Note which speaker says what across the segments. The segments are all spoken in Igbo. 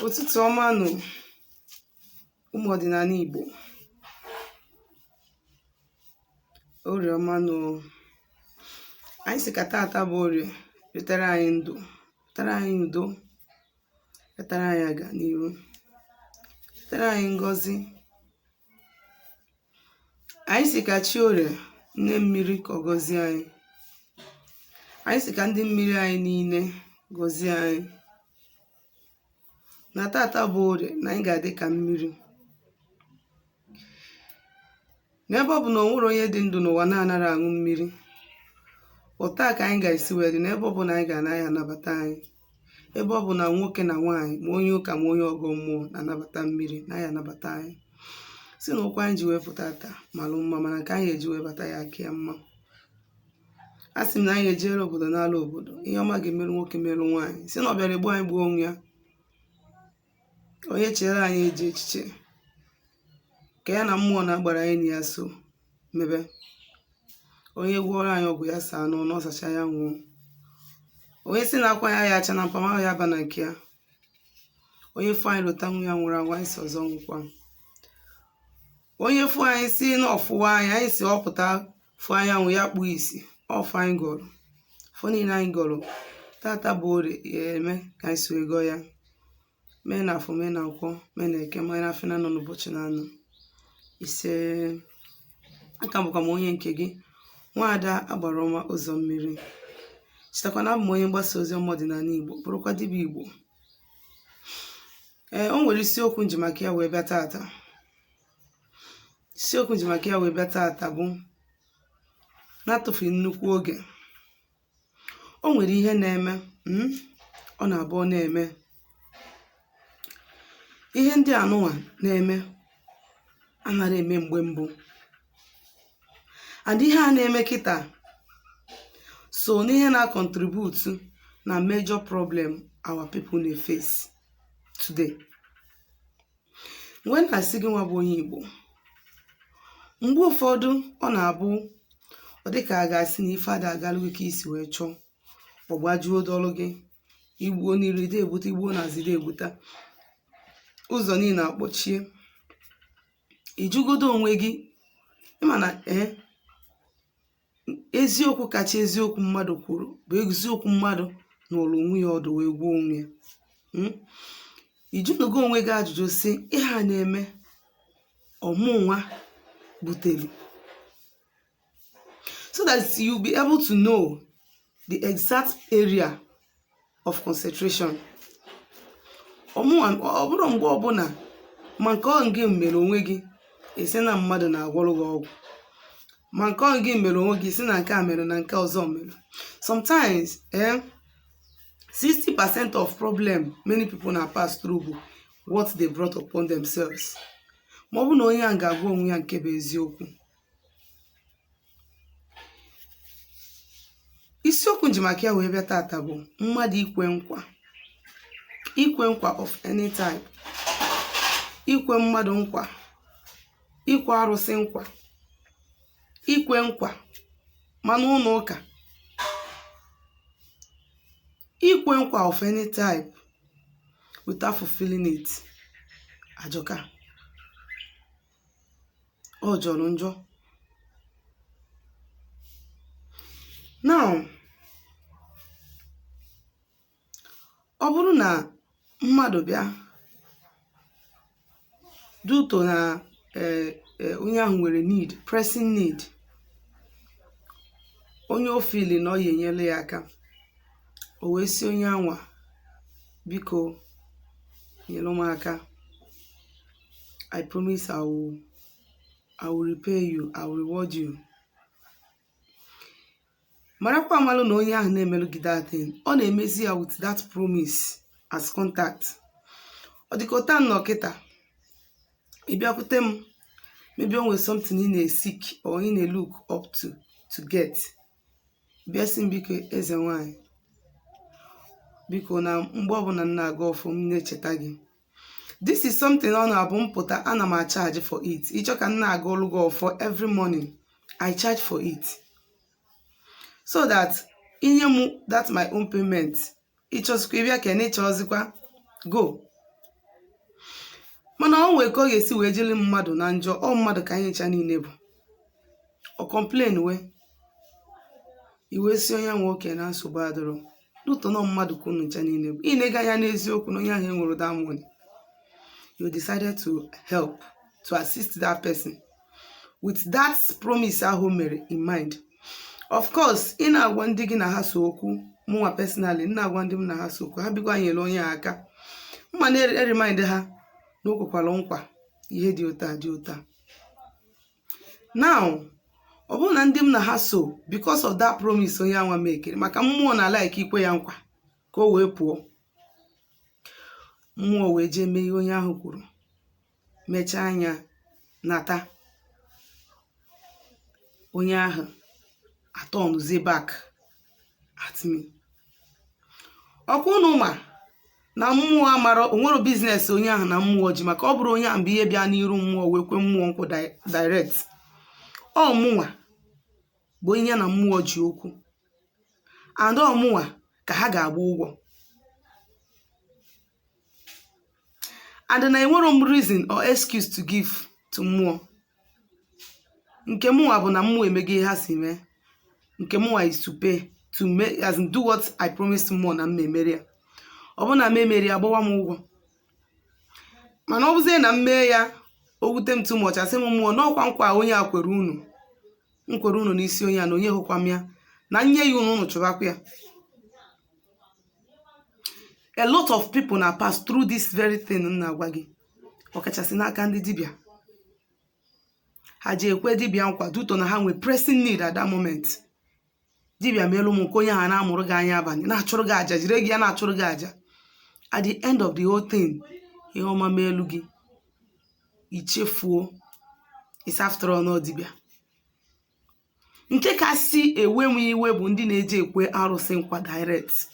Speaker 1: Ụtụtụ ọma nụ, ụmụ ọdịnala Igbo. Orie ọma nụ. Anyị sị ka tata bụ orie wetara anyị ndụ, wetara anyị udo, wetara anyị aganiru, wetara anyị ngọzi. Anyị sị ka chi orie, nne mmiri, ka ọ gọzie anyị. Anyị sị ka ndị mmiri anyị niile gọzie anyị na tata bụ orie, na anyị ga-adị ka mmiri. N'ebe ọ bụ na o nwere onye dị ndụ n'ụwa na-anara aṅụ mmiri, otu a ka anyị ga-esi wee dị n'ebe ọ bụ na anyị ga-anaghị anabata anyị. Ebe ọ bụ na nwoke na nwaanyị, ma onye ụka ma onye ọgọ mmụọ, na-anabata mmiri, na ya anabata anyị. Sị na ụkwụ anyị ji wee pụta taa malụ mma, mana nke anyị eji wee bata ya aka ya mma. A sị m na anyị ejere obodo n'ala obodo, ihe ọma ga-emerụ nwoke, merụ nwaanyị. Sị na ọ bịara egbu anyị, gbuo onwe ya. Onye chere anyị eji echiche ka ya na mmụọ na-agbara anyị na ya so mebe. Onye gwọrọ anyị ọgwụ ya saa n'ọnụ, ọsacha ya nwụọ. Onye si na akwa ya ya acha na mpamahụ ya ba na nke ya. Onye fụ anyị lota nwa ya nwụrụ anwụ, anyị si ọzọ nwụkwa. Onye fụ anyị si na ọfụwa anyị, anyị si ọpụta fụ anyanwụ ya kpuo isi. Ọfọ anyị gọrọ, ọfọ niile anyị gọrọ tata bụ orie ya eme ka anyị si wee gọọ ya, mee na afọ, mee na nkwọ, mee na eke, mee na afọ na anọ n'ụbọchị na anọ ise. Aka bụkwa m onye nke gị, nwaada agbara ọma ụzọ mmiri. Chetakwa na abụ m onye mgbasa ozi ọma ọdịnala Igbo, bụrụkwa dibịa Igbo. Ee, o nwere isiokwu m ji maka ya wee bịa tata. Isiokwu m ji maka ya wee bịa tata bụ, na-atụfughị nnukwu oge, o nwere ihe na-eme, ọ na-abụ ọ na-eme, ihe ndị anụnwa na-eme anara eme mgbe mbụ, and ihe a na-eme kịta so n'ihe na-contribute na major problem our people na-face today. Mgbe na-asị gị nwa bụ onye Igbo, mgbe ụfọdụ ọ na-abụ ọ dịka a ga-asị na ife ada agalụ gị ka isi wee chọọ, ọ gbajuo dọlụ gị, igbuo n'iru ide egbute, igbuo n'azụ ide egbuta, ụzọ niile akpọchie. Ijugodo onwe gị, ịma na ee, eziokwu kacha eziokwu mmadụ kwuru bụ eziokwu mmadụ nọrọ onwe ya ọdụ wee gwuo onwe ya. Ijunugo onwe gị ajụjụ sị, ihe a na-eme ọmụnwa butere, so that you be able to know the exact area of concentration. Ọmụnwa ọ bụrụ mgbe ọbụla ma nke ọ gị mere onwe gị, esi na mmadụ na-agwọrọ gị ọgwụ, ma nke ọ gị mere onwe gị, si na nke a mere na nke ọzọ mere. Sometimes, 60% of problem many people na pass through bụ what they brought upon themselves. Ma ọ bụ na onye ahụ ga-agwa onwe ya nke bụ eziokwu. Isiokwu m ji maka ya wee bịa tata bụ mmadụ ikwe nkwa, ikwe nkwa of any type, ikwe mmadụ nkwa, ikwe arụsị nkwa, ikwe nkwa ma n'ụlọ ụka, ikwe nkwa of any type without fulfilling it ajọka, ọ jọrọ njọ. Now, ọ bụrụ na mmadụ bịa due to na onye ahụ nwere need, pressing need, onye o feel na ọ ya enyere ya aka, o wee sị onye anwa, "Biko nyere m aka, I promise I will repay you, I will reward you." Marakwa amalụ na onye ahụ na-emelụ gị that thing, ọ na-emezi ya with that promise as contact. Ọ dịka ụta nnọọ kịta ị bịakwute m, maybe o nwere something ị na-seek or ị na-look up to get, bịa sị m, "Biko, eze nwanyị, biko, na mgbe ọbụla m na-aga ọfụ, m na-echeta gị." This is something ọ na-abụ mpụta, ana m charge for it. Ịchọ ka m na-aga ọlụ gị ọfọ every morning, I charge for it, so that inye m that my own payment, ịchọzikwa ịbịa ka na ịchọzikwa go. Mana o nwee ka ọ ga-esi wee jiri mmadụ na njọ. Ọ mmadụ ka anyị ncha niile bụ. Ọ complain wee iwe si onye nwoke na nsogbu adịrọ n'ụtọ nọ. Mmadụ ka unu ncha niile bụ. Ị na-ega anya n'eziokwu na onye ahụ enwere that money, you decided to help, to assist that person with that promise ahụ o mere in mind. Of course, ị na-agwa ndị gị na ha so okwu. Mụnwa personally, m na-agwa ndị m na ha so okwu, ha bikwa nyere onye a aka mma na-eremind ha na o kwekwara nkwa ihe dị otu a, dị otu a. Now, ọ bụrụ na ndị m na ha so, because of that promise onye anwa mekere, maka mmụọ na like ikwe ya nkwa ka o wee pụọ, mmụọ wee jee mee ihe onye ahụ kwuru, mechaa anya nata, onye ahụ aturnzie back at me. Ọkwa unu ma na mmụọ amara onwere business onye ahụ na mmụọ ji, maka ọ bụrụ onye ahụ bụ ihe bịa n'iru mmụọ wee kwe mmụọ nkwụ direct. Ọ mụnwa bụ onye ya na mmụọ ji okwu, and ọ mụnwa ka ha ga-agba ụgwọ, and na enwero m reason or excuse to give to mmụọ. Nke mụnwa bụ na mmụọ emego ihe ha si mee. Nke mụnwa is to pay, to make, as in do what I promised mmụọ na m emere ya. Ọ bụ na m emeri ya, gbawa m ụgwọ. Mana ọ bụzie na m mee ya, o wute m too much, asị m mmụọ n'ọkwa nkwa onye a kwere unu, m kwere unu n'isi onye a, na onye hụkwa m ya na nye ya unu, unu chụbakwa ya. A lot of people na pass through this very thing m na-agwa gị, ọkachasị n'aka ndị dibịa. Ha ji ekwe dibịa nkwa due to na ha nwee pressing need at that moment. Dibịa meelu m nke onye ahụ na-amụrụ gị anya abalị, na-achụrụ gị aja, jiri gị ya na-achụrụ gị aja. At the end of the whole thing, ihe ọma meelu gị, ichefuo is after all na dibịa. Nke kasị ewe m iwe bụ ndị na-eji ekwe arụsị nkwa direct.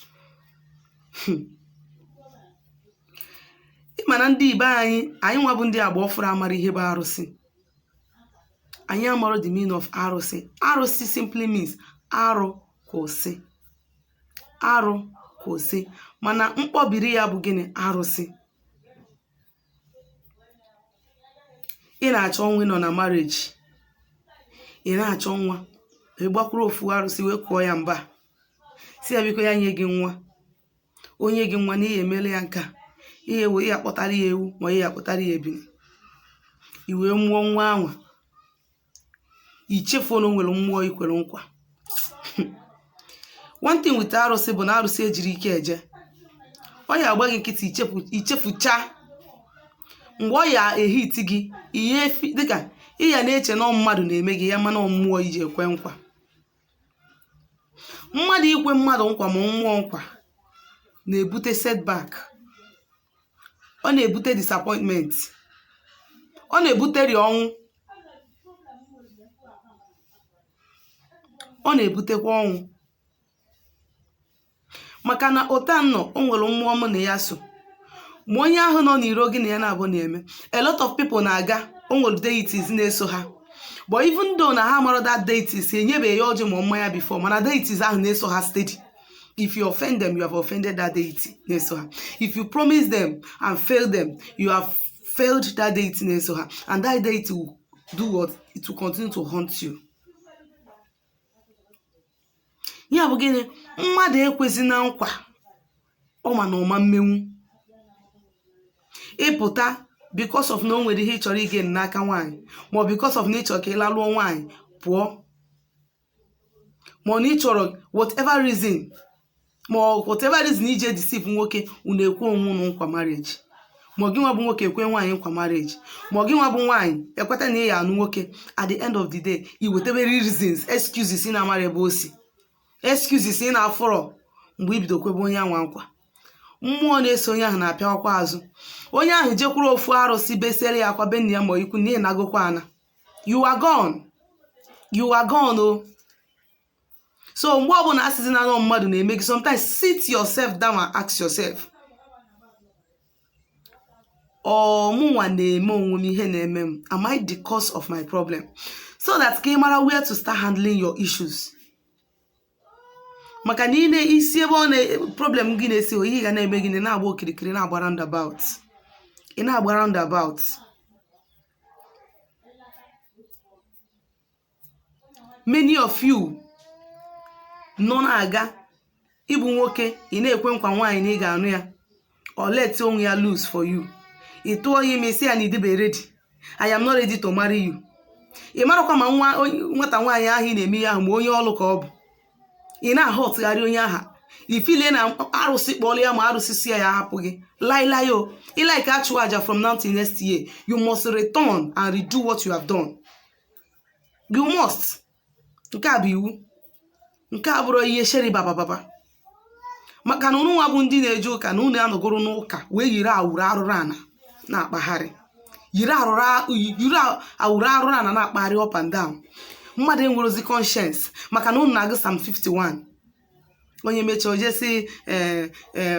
Speaker 1: Ịma na ndị ibe anyị, anyị nwa bụ ndị agba ọfụrụ, amara ihe bụ arụsị. Anyị amara the meaning of arụsị. Arụsị simply means arụ kwụsị, arụ kwụsị. Mana mkpọbiri ya bụ gịnị? Arụsị. Ị na-achọ nwa, ị nọ na marriage, ị na-achọ nwa, ị gbakwuru ofu arụsị wee kụọ ya mba, si ya biko ya nye gị nwa. Onye gị nwa na ihe emela ya nka ihe wee ya kpọtara ya ewu, ma ihe ya kpọtara ya ebini, i wee mụọ nwa anwa, ichefuo na o nwere mmụọ ikwere nkwa. One thing with arụsị bụ na arụsị ejiri ike eje. Ọ ya agba gị nkịtị, ichefucha. Mgbe ọ ya ehiti gị ihe dịka ị ya na-eche na mmadụ na-eme gị ya, mana mmụọ iji ekwe nkwa. Mmadụ ikwe mmadụ nkwa ma mmụọ nkwa na-ebute setback, ọ na-ebute disappointment, ọ na-ebuteri ọnwụ, ọ na-ebutekwa ọnwụ. Maka na ụta nọ, o nwere mmụọ mụ na ya so. Ma onye ahụ nọ n'iro gị na ya na-abụ na-eme, a lot of people na-aga, o nwere deities na-eso ha. But even though na ha mara that deities, enyebeghị ya ọjị ma mmanya before, mana deities ahụ na-eso ha steady. If you offend them, you have offended that deity na-eso ha. If you promise them and fail them, you have failed that deity na-eso ha, and that deity will do what? It will continue to haunt you. Ya bụ gịnị? Mmadụ ekwezina nkwa ọ ma na ọma mmenwu. Ịpụta because of na o nwere ihe ị chọrọ ige n'aka nwaanyị, ma ọ because of na ị chọrọ ka ị lalụọ nwaanyị pụọ, ma ọ na ị chọrọ whatever reason, ma ọ whatever reason iji deceive nwoke, unu ekwe onwe unu nkwa marriage, ma ọ gị nwa bụ nwoke ekwe nwaanyị nkwa marriage, ma ọ gị nwa bụ nwaanyị ekweta na ị ya anụ nwoke. At the end of the day, i wetebere reasons, excuses ị na-amara ebe o si, excuses ị na-afọrọ mgbe i bido kwebe onye anwa nkwa. Mmụọ na-eso onye ahụ na-apịawakwa azụ. Onye ahụ jekwuru ofu arụsị besere ya akwa be nna ya ma ikwu na ị nagokwa ana. You are gone, you are gone o. So mgbe ọbụla asịzi na anọ mmadụ na-eme gị, sometimes sit yourself down and ask yourself, ọ mụnwa na-eme onwe m ihe na-eme m? Am I the cause of my problem? So that ka ị mara where to start handling your issues. Maka na ị na-isi ebe ọ na problem gị na-esi, ihe ga na-eme gị na-agba okirikiri, na-agba roundabout. Ị na-agba roundabout. Many of you nọ na-aga ịbụ nwoke, ị na-ekwe nkwa nwaanyị na ị ga-anụ ya, o let onwe ya loose for you. Ị tụọ ya ime, sị ya na ị dịbe ready, "I am not ready to marry you." Ị marakwa ma nwa nwata nwaanyị ahụ ị na-eme ihe ahụ, ma onye ọlụ ka ọ bụ. Ị na-ahọtụgharị onye aha ifile na arụsị kpọrọ ya, ma arụsị si ya, ya hapụ gị lailai o. Ị like achụ aja from now till next year, you must return and redo what you have done. You must. Nke a bụ iwu, nke a bụrụ ihe sheri babababa, maka na unu nwa bụ ndị na-eje ụka na unu anọgoro n'ụka wee yiri awụrụ arụrụ ana na-akpagharị, yiri awụrụ arụrụ ana na-akpagharị up and down. Mmadụ enwerozi conscience, maka na unu na-agụ Psalm 51. Onye mechaa, o jesi,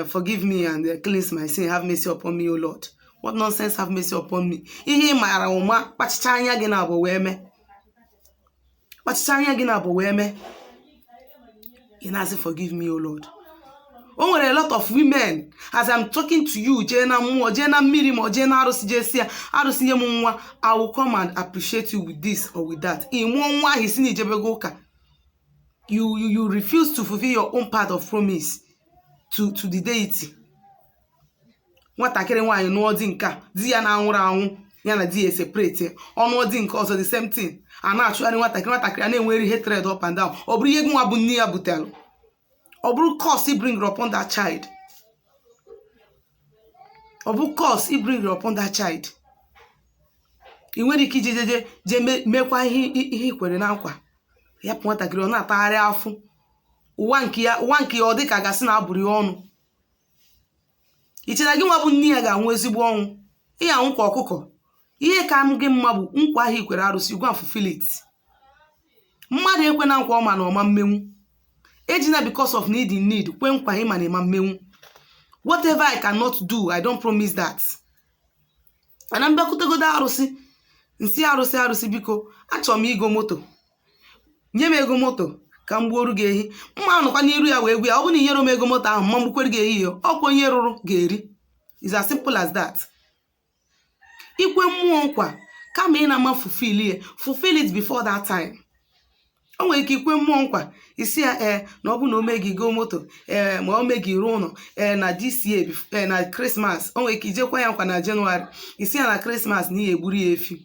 Speaker 1: "Forgive me and cleanse my sin, have mercy upon me, O Lord." What nonsense! Have mercy upon me. Ihe ị maara ụma kpachicha anya gị na abụ wee mee, kpachicha anya gị na abụ wee mee, ị na-asị, "Forgive me, O Lord." O nwere a lot of women, as I'm talking to you, jee na mmụọ, jee na mmiri, ma ọ jee na arụsị, jee si ya, "Arụsị, nye m nwa, I will come and appreciate you with this or with that." Ị mụọ nwa ahụ, isi na ijebego ụka. You refuse to fulfill your own part of promise to the deity. Nwatakịrị nwaanyị nụọ di, nke a di ya na-anwụrụ anwụ, ya na di ya separate. Ọnụọ di nke ọzọ, the same thing. A na-achụgharị nwatakịrị, nwatakịrị a na-enwere hatred up and down. Ọ bụrụ ihe gị nwa bụ nne ya butere, ọ bụrụ curse bring upon that child, ọ bụ curse bring upon that child. Ị nwere ike ije jeje jee mekwa ihe i kwere na nkwa ya. Pụ nwatakịrị, ọ na-atagharị afụ ụwa nke ya, ụwa nke ya. Ọ dị ka gasị na abụrụ ya ọnụ. Iche na gị nwa bụ nne ya ga-anwụ ezigbo ọnwụ? Ị anwụ ka ọkụkọ. Ihe ka m gị mma bụ nkwa ahụ ikwere arụsị, go and fulfill it. Mmadụ ekwe na nkwa ọma na ọma mmenwu. Ejina because of need in need kwe nkwa ịma na ịma mmenwu. Whatever I cannot do, I don't promise that. Ana mbịakwutegodo arụsị, nsị arụsị, "Arụsị, biko, achọrọ m igo moto, nye m ego moto ka m gbuoru gị ehi." Mma anọkwa n'iru ya wee gwu ya, ọ bụrụ na inyere m ego moto ahụ, mma mgbukwere gị ehi ya. Ọkwa onye rụrụ ga-eri. Is as simple as that. Ikwe mmụọ nkwa, kama ị na-ama fulfill ya, fulfill it before that time. O nwere ike ikwe mmụọ nkwa, isi ya, ee, na ọ bụ na o mee gị go moto, ee, ma o mee gị ruo ụlọ, ee, na this year, ee, na Christmas. O nwere ike ijekwa ya nkwa na Jenụwarị, isi ya na Christmas na ihe egburu ya efi.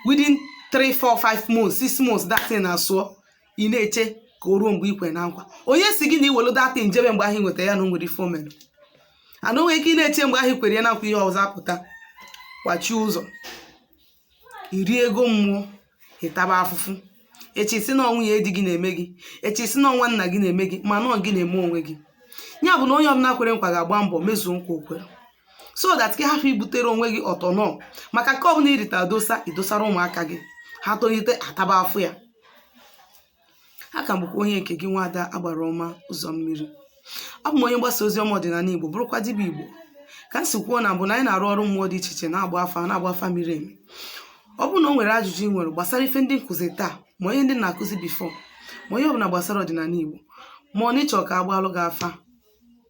Speaker 1: Within 3 4 5 months, 6 months, that thing na-asụọ. Ị na-eche ka o ruo mgbe ikwe na nkwa. Onye si gị na iwelu that thing jebe mgbe ahụ ị nweta ya na o nwere ife o mere? Ana o nwere ike ị na-eche mgbe ahụ ikwere ya na nkwa, ihe ọzọ apụta kwachie ụzọ, iri ego mmụọ, ịtaba afụfụ. Echi si na nwunye di gị na-eme gị, echi si na ọnwa nna gị na-eme gị, ma nọọ gị na-eme onwe gị. Ya bụ na onye ọbụla kwere nkwa ga-agba mbọ mezuo nkwa o kwere, so that ka hapụ ibutere onwe gị ọtọnọ, maka nke ọbụla irita dosa, idosara ụmụaka gị, ha tolite ataba afụ ya. A ka bụkwa onye nke gị, nwaada Agbara Ọma Ụzọ Mmiri. Abụ m onye mgbasa ozi ọma ọdịnala Igbo, bụrụkwa dibịa Igbo. Ka m si kwuo na mbụ na anyị na-arụ ọrụ mmụọ dị iche iche, na-agba afa, na-agba afa miri emi. Ọ bụrụ na o nwere ajụjụ ị nwere gbasara ife ndị nkụzi taa, ma onye ndị na-akụzi before, ma onye ọbụla gbasara ọdịnala Igbo, ma ọ na ịchọ ka agbalụ gị afa,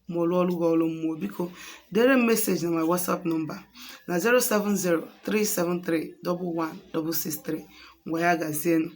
Speaker 1: ma ọ lụọ ọrụ gị ọrụ mmụọ, biko dere m message na my WhatsApp number na 07037311663. Ngwa, ya gazienụ.